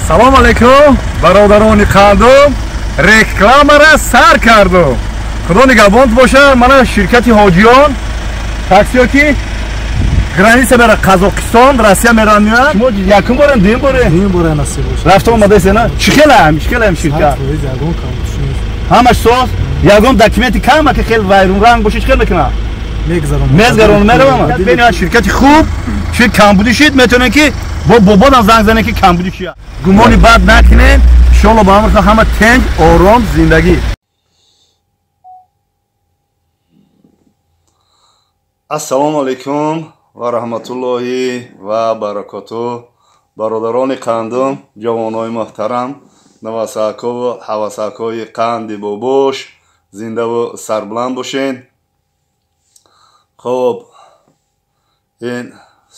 Салом алейкум, бародарони қандум, рекламара сар кардум. Худо нигаҳбонт боша. Мана ширкати ҳоҷиён таксиё ки граница мера Қазоқистон, Россия меран меоянд. Шумо якум борем, дуюм боре? Дуюм боре насиб боша. Рафта омадаисе на? Чӣ хелаам, чӣ хелаам ширкат? Ягон кам нест. Ҳамаш соз? Ягон документи кама ки хел вайрунранг боша, чӣ хел мекунам? Мегзарон. Мезгарон меравам. Бениҳоят ширкати хуб, чӣ камбудӣ шид, метавонем ки бо бободам занг занем ки камбудӣ чия. Гумони бад накунем, иншоалло ба амр ҳама тенҷ, ором зиндагӣ. Ассалому алайкум ва раҳматуллоҳи ва баракоту. Бародарони қандум, ҷавонои муҳтарам, навасакову ҳавасакои қанди бобош, зиндаву сарбуланд бошед. Хоб, ин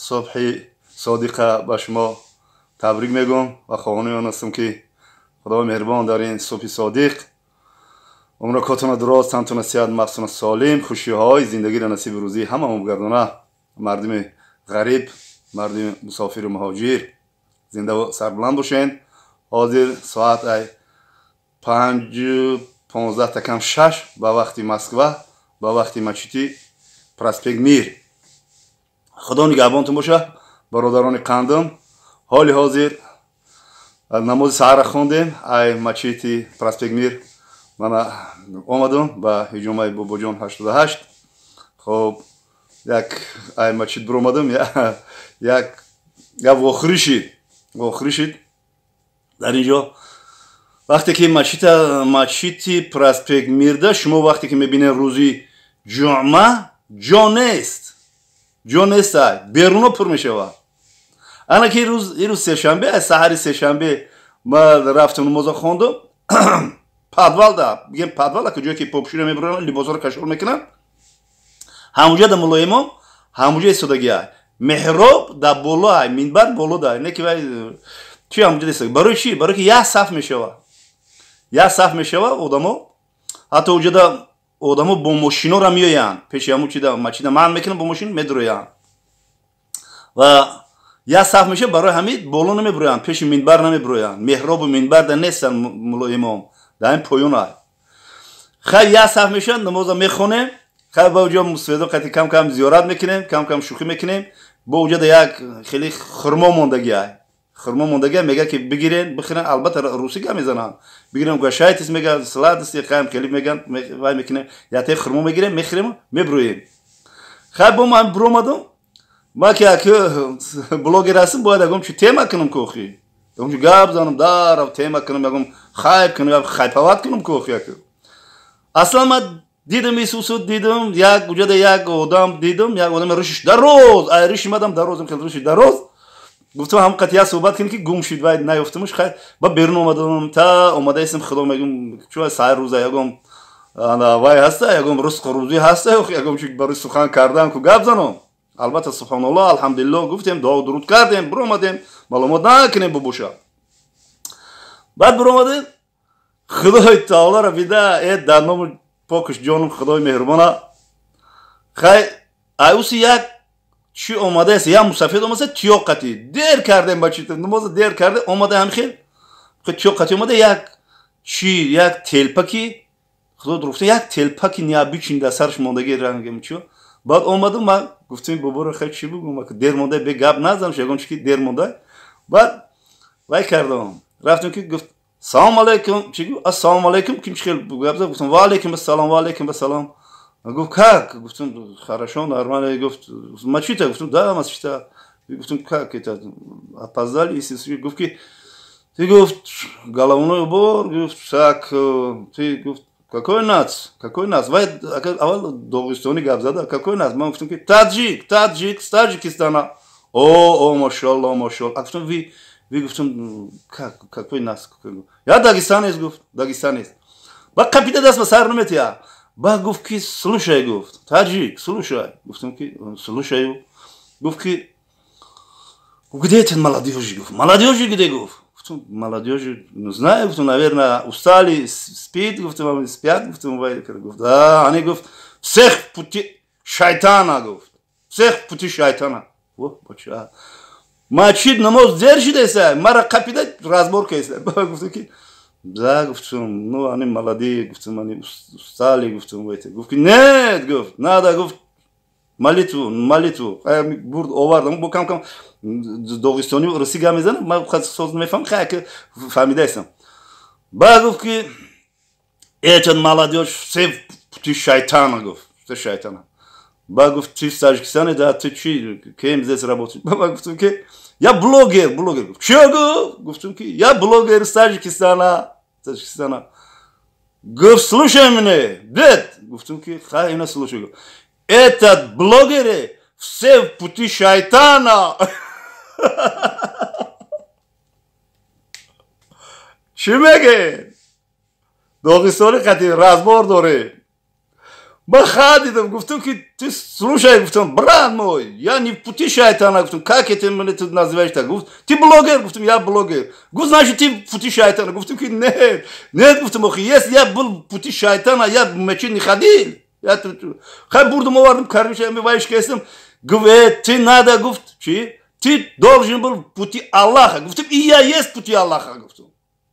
субҳи содиқа ба шумо табрик мегӯм ва хоҳони он ҳастам ки Худои меҳрубон дар ин субҳи содиқ умракотона дуроз, тантона сиҳат, мағзтона солим, хушиҳои зиндагиро насиби рӯзии ҳамамо бигардона. Мардуми ғариб, мардуми мусофиру муҳоҷир, зиндаву сарбуланд бошед. Ҳозир соат ай 5:15 такам 6 ба вақти Москва, ба вақти мачити проспект Мир. Худо нигаҳбонтон боша, бародарони қандум. Ҳоли ҳозир намози саҳара хондем ай мачити проспект Мир. Мана омадам ба ҳиҷомаи бобоҷон 88. Хоб, як ай мачит биромадам, як вохӯрӣ шид, вохӯрӣ шид дар ин ҷо. Вақте ки мачити проспект Мирда шумо вақте ки мебинед рӯзи ҷумъа ҷо нест, ҷо нест, ай беруно пур мешавад. Ана ки рӯз сешанбе, ай саҳари сешанбе ман рафтам намоза хондам. Подвалда, бигем подвал, ки ҷое ки попширо мебуранд, либосҳоро кашол мекунанд, ҳамуҷа да мулоимон, ҳамуҷа истодагиай. Меҳроб да боло ай, минбар боло да, не ки вай чи ҳамуҷа истодаги. Барои чи? Барои ки як саф мешава, як саф мешава одамо. Ҳатто уҷа да одамо бо мошинора меоянд пеши ҳамун чи да мачида манъ мекунанд, бо мошин медуроянд ва як саф мешава. Барои ҳамин боло намебуроянд, пеши минбар намебуроянд, меҳробу минбар да нестанд мулоимон, дар ин поён ай. Хай як саф мешаванд, намоза мехонем. Хай ба уҷо мусофиро қати кам кам зиёрат мекунем, кам кам шӯхӣ мекунем. Бо уҷа да як хеле хурмо мондагӣ ай, хурмо мондагӣ, мега ки бигирен бихӯрен. Албатта русӣ гап мезананд, бигирем угощайтесь мега, сладости хаем хеле меган, вай мекунем, яте хурмо мегирем, мехӯрем, мебурӯем. Хай бо ман буромадам, ман ки як блогер ҳастам, бояд ягон чи тема кунам кохи, ягон чи гап занам, дарав тема кунам, ягон хайп кунам, хайпават кунам кохи. Як аслан ман дидам Исусу, дидам як уҷада як одам дидам, як одам ришиш дароз, ай риши мадам дароз, хел ришиш дароз. Гуфтам ҳам қати як суҳбат кунем ки гум шид, вай наёфтамуш. Хай ба берун омадам, та омадаистам, худо мегум чу саҳар рӯза ягон вай ҳаста, ягон ризқу рӯзӣ ҳаста, ягон чи барои сухан кардан ку гап занам. Албатта субҳаналлоҳ, алҳамдулиллоҳ гуфтем, дуо дуруд кардем, биромадем, маълумот накунем бобоша. Баъд биромадем, худои таолоро бида, э дар ному покуш ҷонум худои меҳрубона. Хай аюси як чӣ омадааст, як мусафид омадааст, тиёқ қатӣ дер кардем, ба чи намоза дер карде омада, ҳам хел тиёқ қатӣ омада, як чи як телпаки, худо дуруфта, як телпаки необычный дар сараш мондагӣ рангем чӣ. Баъд омадам, ман гуфтам боборо хай чӣ бигӯм, дер монда, бе гап назанам, ягон чи ки дер монда. Баъд вай кардам, рафтам ки гуфт салом алейкум, чӣ гуфт, ассалому алейкум, ким чи хел гап зад, гуфтам ва алейкум ассалом, ва алейкум ассалом. Гуфт как? Гуфтам хорошо, нормально. Гуфт мачита? Гуфтам да, мачита. Гуфтам как это, опоздали? Гуфт ки ты, гуфт, головной убор, гуфт так, ты, гуфт, какой нац? Какой нац? Вай аввал доғистони гап зада, какой нац? Ман гуфтам ки таджик, таджик, с Таджикистана. О, о, машалло, машалло. А гуфтам вы, вы, гуфтам, как, какой нац? Я дагестанец, гуфт, дагестанец. Ба қапида даст ба сар наметия. Ба гуфт ки слушай, гуфт, таджик, слушай. Гуфтам ки слушаю. Гуфт ки где этот молодежи, гуфт, молодежи где, гуфт. Гуфтам молодежи, не знаю, гуфтам, наверное, устали, спит, гуфтам, спят, гуфтам, гуфт, да, они, гуфт, всех пути шайтана, гуфт, всех пути шайтана. Во, бача. Мачид намоз дер шидеса, мара қапида разбор кеста. Гуфтам ки да, гуфтам, ну они молодые, гуфтам, они устали, гуфтам, гуфт ки нет, гуфт, надо, гуфт, молитву, молитву. Бурд овардам, бо кам кам доғистони русӣ гап мезанам, ман соз намефаҳмам, хай ки фаҳмидаистам. Баъд гуфт ки этот молодежь все пути шайтана, гуфт, все шайтана. Баъд гуфт, ты в Таджикистане, да, ты чи, кем здесь работаешь? Баъд гуфтам ки я блогер, блогер. Гуфт, чё гуфт? Гуфтам ки я блогер из Таджикистана, Таджикистана. Гуфт, слушай меня, дед. Гуфтам ки хай, ина слушай. Этот блогеры все в пути шайтана. Чӣ меге? Доғистони қати разбор дорем. Ман хандидам, гуфтам ки ты слушай, гуфтам, брат мой, я не в пути шайтана, гуфтам, как это меня тут называешь так? Гуфт, ты блогер, гуфтам, я блогер. Гуфт, значит, ты в пути шайтана. Гуфтам ки нет, нет, гуфтам, охи, если я был в пути шайтана, я в мечеть не ходил. Я тут, хай бурдум овардам, кармиша, миваиш кестам. Гуфт, ты надо, гуфт, чи? Ты должен был в пути Аллаха. Гуфтам, и я есть в пути Аллаха, гуфтам.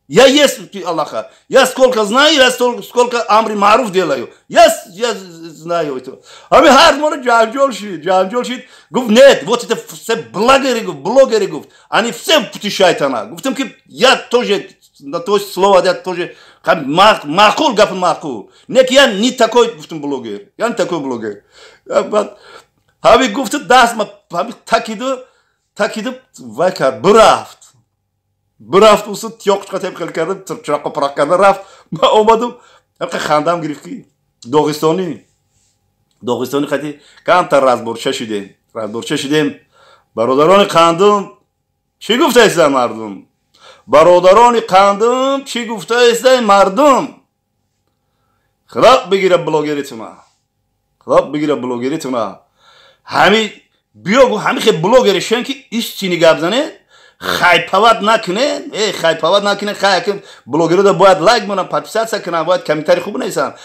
Я есть пути Аллаха. Я сколько знаю, я сколько амри маруф делаю. Я знаю это. А мы хар джанджол шид, джанджол шид. Гуфт, нет, вот это все блогеры, блогеры, гуфт. Они все в пути шайтана. Гуфтам, я тоже, на то слово, я тоже, мақул, гап мақул. Нет, я не такой, гуфтам, блогер. Я не такой блогер. Ҳами гуфт, даст ма, ҳами такиду, такиду, вай кард, бирафт. Бирафт, усу тиёқчқа теп хел кардам, чироққа пироқ карда рафт. Ман омадам, ҳамқа хандам гирифт ки доғистони, доғистони қати камтар разборча шидем, разборча шидем. Бародарони қандум, чӣ гуфтаистанд мардум? Бародарони қандум, чӣ гуфтаистанд мардум? Худо бигира блогеритуна, Худо бигира блогеритуна. Ҳами биё гу, ҳами хе блогери шен ки истини гап занед, хайпават накунед, хайпават накунед, хай блогерро бояд лайк монанд, подписаться кунанд, бояд комментарий хуб нависанд.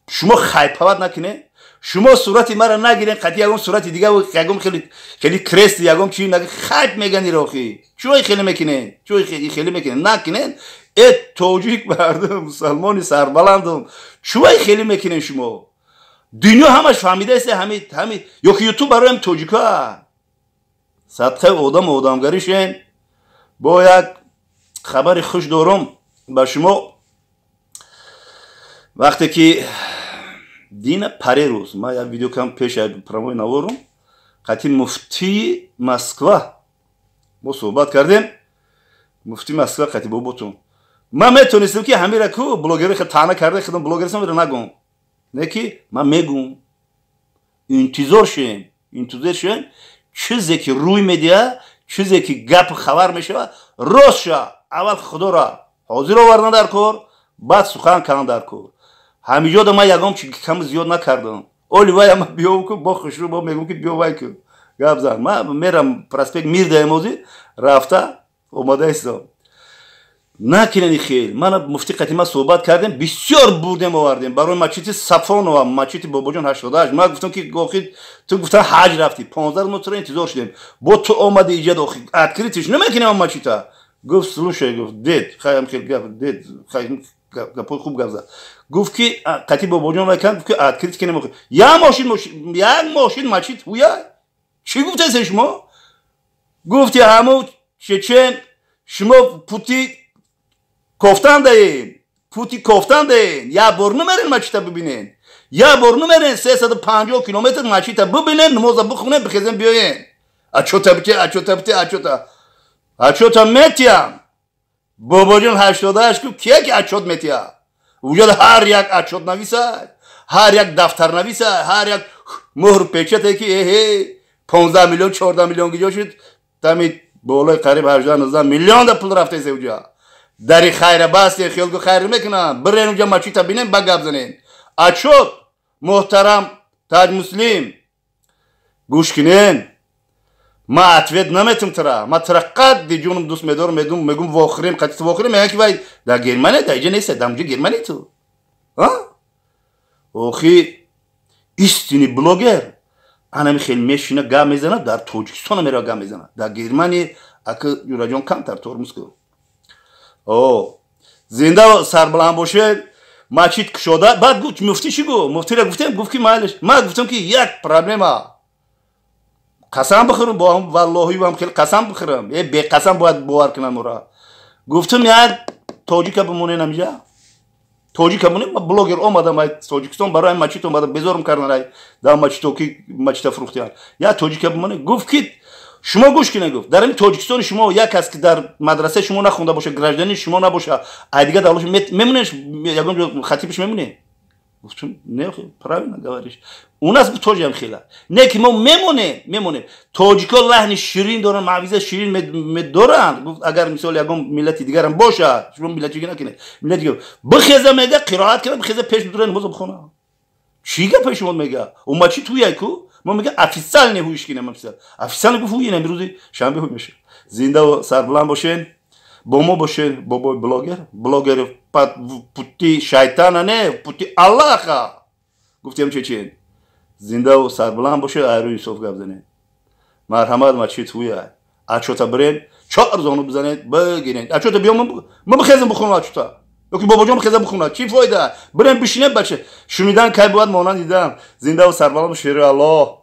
Шумо хайпават накунед, шумо сурати маро нагиред, қатъи ягон сурати дига, ягон хеле хеле крест, ягон чи нагиред, хайп мегани рохи. Чӯй хеле мекунед, чӯй хеле мекунед, накунед. Э тоҷик мардум, мусалмони сарбаландум, чӯй хеле мекунед шумо? Дунё ҳамаш фаҳмидааст, ҳами ҳами ё ки ютуб бароям тоҷика. Садқаи одам одамгарӣ шен. Бо як хабари хуш дорум ба шумо. Вақте ки дина парерӯз ман як видео кам пеш прямой наворум, қати муфтии Москва мо суҳбат кардем. Муфтии Москва қати боботун. Ман метонистам ки ҳамира ку блогери таъна карда худам блогерсам нагум. Не ки ман мегум. Интизор шем, интизор шем, чизе ки рӯй медиҳад, чизе ки гап хабар мешавад, рост ша, аввал худоро ҳозир овардан дар кор, баъд сухан кардан дар кор. Ҳамиҷода ман ягон чи кам зиёд накардам. Оли вай ама биём ку, бо хушрӯ бо мегум ки биё вай ку. Гап зан. Ман мерам проспект Мир даем ҳозир, рафта омада истам. Накунед хел. Ман муфти қати ман суҳбат кардем, бисёр бурдем овардем барои мачити Сафонова, мачити Бобоҷон 88. Ман гуфтам ки охир ту гуфтан ҳаҷ рафтӣ, 15 мо туро интизор шудем. Бо ту омадӣ иҷад охир открытиш намекунем мачита. Гуфт, слушай, гуфт, дед, хаям хел гап, дед, хаям гапои хуб гап зад. Гуфт ки қати Бобоҷон вай кард, гуфт ки открыт кунем охир. Як мошин, як мошин мачит ҳуя. Чӣ гуфтаед шумо? Гуфти ҳаму чечен шумо пути кофтан даен, пути кофтан даен, як бор намерен мачита бибинен, як бор намерен 350 километр мачита бибинен, намоза бихонен, бихезен биёен. Ачота бите, ачота бите, ачота. Ачота метиям. Бобоҷон 88 гуфт, кие ки ачот метия? Уҷода ҳар як ачот нависад, ҳар як дафтар нависад, ҳар як муҳр печате ки эҳе 15 миллион, 14 миллион гиҷо шуд, тами болои қариб 18-19 миллион да пул рафтаисе уҷа. Дари хайра басте, хиёлгу хайр мекунам, бирен уҷа мачита бинем, ба гап занем. Ачот, муҳтарам Таҷ Муслим, гӯш кунен, ман ответ наметум тура, ман тура қадди ҷонум дӯст медорам, медум, мегум вохӯрем, қати ту вохӯрем, мегӯям ки вай дар Германия, дар иҷа нест, дар уҷа Германия ту. Охи истини блогер, анами хел мешина гап мезанад, дар Тоҷикистон мерава гап мезанад, дар Германия ака Юраҷон камтар тормоз кун. О, зинда сарбаланд бошед. Мачид кушода. Баъд гуфт муфти чӣ гуфт? Муфтиро гуфтем, гуфт ки майлиш. Ман гуфтам ки як проблема. Қасам бихӯрам бо ҳам, валлоҳи вам хеле қасам бихӯрам. Э, беқасам бояд бовар кунам ура. Гуфтам як тоҷика бимонен ҳамиҷа. Тоҷика бимонем, ман блогер омадам ай Тоҷикистон барои мачид омадам, безорам кардан ай дар мачидо ки мачида фурӯхтиян. Як тоҷика бимонем. Гуфт ки шумо гӯш кинед, гуфт дар ин Тоҷикистони шумо як кас ки дар мадрасаи шумо нахонда боша, гражданини шумо набоша, ай дигар давлат мемонеш, ягон ҷо хатибаш мемонед? Гуфтам не, правильно говоришь. У нас тоже ҳам хела. Не ки мо мемонем, мемонем. Тоҷико лаҳни ширин доранд, мавъиза ширин медоранд. Гуфт агар мисол ягон миллати дигарам боша, шумо миллатчигӣ накунед. Миллати дигар бихеза мега, қироат кунад, бихеза пеш бидура намозо бихона. Чӣ гапа шумо мега? У мачи туяй ку? Мо мега официально ҳуиш кинем официально гуфт ҳуй инам рӯзи шанбе ҳуй меша. Зинда сарбаланд бошен. Бо мо бошен, бобои блогер, блогер пути шайтана не, пути Аллаха. Гуфтем чечен. Зиндаву сарбаланд бошед, айрӯи инсоф гап занед. Марҳамат, мачид ҳуя. Ачота бирен, чор зону бизанед, бигирен. Ачота биё ман бихезам бихонам ачота. Ёки бобоҷон бихеза бихонад. Чӣ фоида? Бирен бишинед бача. Шунидан кай бояд монанд дидам. Зиндаву сарбаланд бошед, шери Аллоҳ.